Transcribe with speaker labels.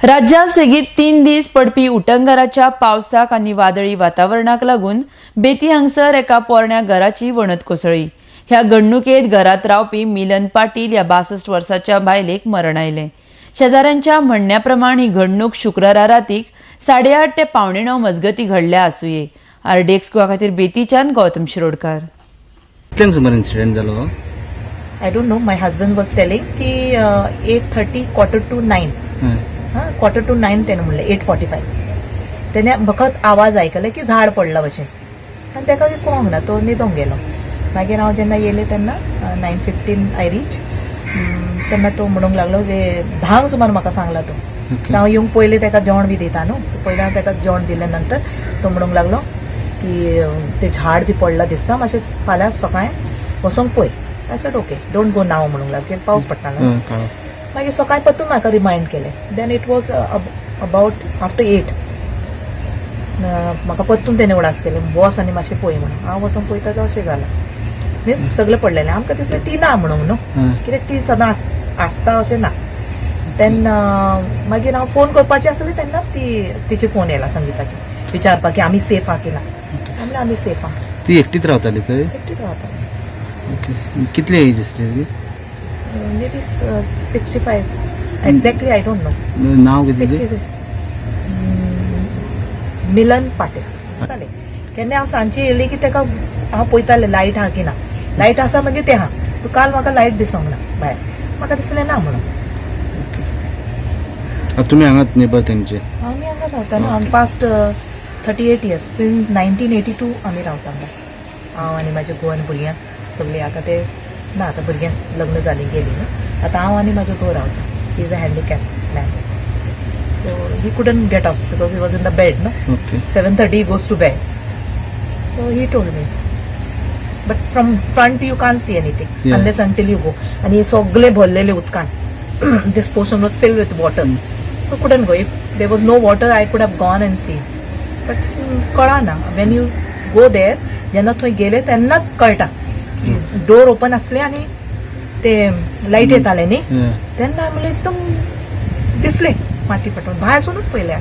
Speaker 1: राज्यांत सेगीत 3 दीस पडपी उटंगाराच्या पावसाक आनी वादळी वातावरणाक लागून बेती हांगसर एका पोरण्या घराची वणत कोसळ्ळी. ह्या घडणुकेत घरात रावपी मिलन पाटील ह्या 62 वर्साच्या बायलेक मरण आयलें. शेजाऱ्यांच्या म्हणण्या प्रमाण ही घडणूक शुक्रारा रातीक 8:30 ते 8:45 मजगती घडल्या आसुये. आरडीएक्स गोवा खातीर बेतीच्यान गौतम शिरोडकार.
Speaker 2: कितल्यांक सुमार इन्सिडेंट जालो?
Speaker 3: I don't know. My husband was telling की 8:30, 8:45.
Speaker 2: हय.
Speaker 3: हां, 8:45 तेणें म्हणलें, 8:45 तेणे फकत आवाज आयकले की झाड पडला भशेन आनी ताका कळोंक ना, तो न्हिदोंक गेलो. मागीर हांव जेन्ना येयलें तेन्ना 9:15 I reach, तेन्ना तो म्हणूंक लागलो की 10क सुमार म्हाका सांगला तो. हांव येवंक पयलीं ताका जेवण बी दिता न्हू, पयलीं हांव ताका जेवण दिले नंतर तो म्हणूंक लागलो की ते झाड बी पडलां दिसता, मातशें फाल्यां सकाळीं वचोंक पळय. I said, "Okay, don't go now," म्हणूंक लागलो, कित्याक पावस पडटा न्हू.
Speaker 2: हय, कळ्ळो.
Speaker 3: मागीर सकाळीं परतून म्हाका रिमायंड केलें. Then it was about after 8, म्हाका परतून तेणें उडास केलें, वोस आनी मातशें पळय म्हणून. हांव वचोन पळयता जाल्यार अशें जालां, मिन्स सगळें पडलेलें. आमकां दिसलें ती ना म्हणून न्हू, कित्याक ती सदां आसता अशें ना. तेन्ना मागीर हांव फोन करपाची आसली, तेन्ना ती तिची फोन येयला संगिताची, विचारपाक की आमी सेफ आहा की ना. म्हणल्यार आमी सेफ आहा.
Speaker 2: ती एकटीच रावताली थंय?
Speaker 3: एकटीच रावता.
Speaker 2: ओके, कितली एज आसली ती?
Speaker 3: Maybe 65. Exactly I don't know.
Speaker 2: नाव कितें तिचें?
Speaker 3: 60. मिलन पाटील. जालें. केन्ना हांव सांजची येयली की ताका हांव पळयतालें लायट आहा की ना. लायट आसा म्हणजे ते आहा. तूं काल म्हाका लायट दिसोंक ना भायर, म्हाका दिसलें ना म्हणून.
Speaker 2: आतां तुमी हांगाच नेबर तेंचे?
Speaker 3: आमी हांगा रावता न्हू. आमी past 38 years, since 1982 आमी रावता हांगा, हांव आनी म्हाजे घोव आनी भुरग्यां सगळीं. आतां ते ना, आतां भुरग्यां लग्न जालीं, गेलीं न्हू. आतां हांव आनी म्हाजो घोव रावता. He is a handicap man, so he couldn't get up because he was in the bed न्हू. 7:30 he goes to bed. So he told me. But from front you can't see anything unless until you go. आणि हे सगळे भरलेले उदकान. This portion was filled with water. So couldn't go. If there was no water, I could have gone and seen. But कळना when you go there, जेन्ना थंय गेले तेन्नाच कळटा. डोर ओपन असले आणि ते लायट येताले न्ही, तेन्ना म्हणल्यार एकदम दिसले माती पटोवन भायर सूनच पळयल्या.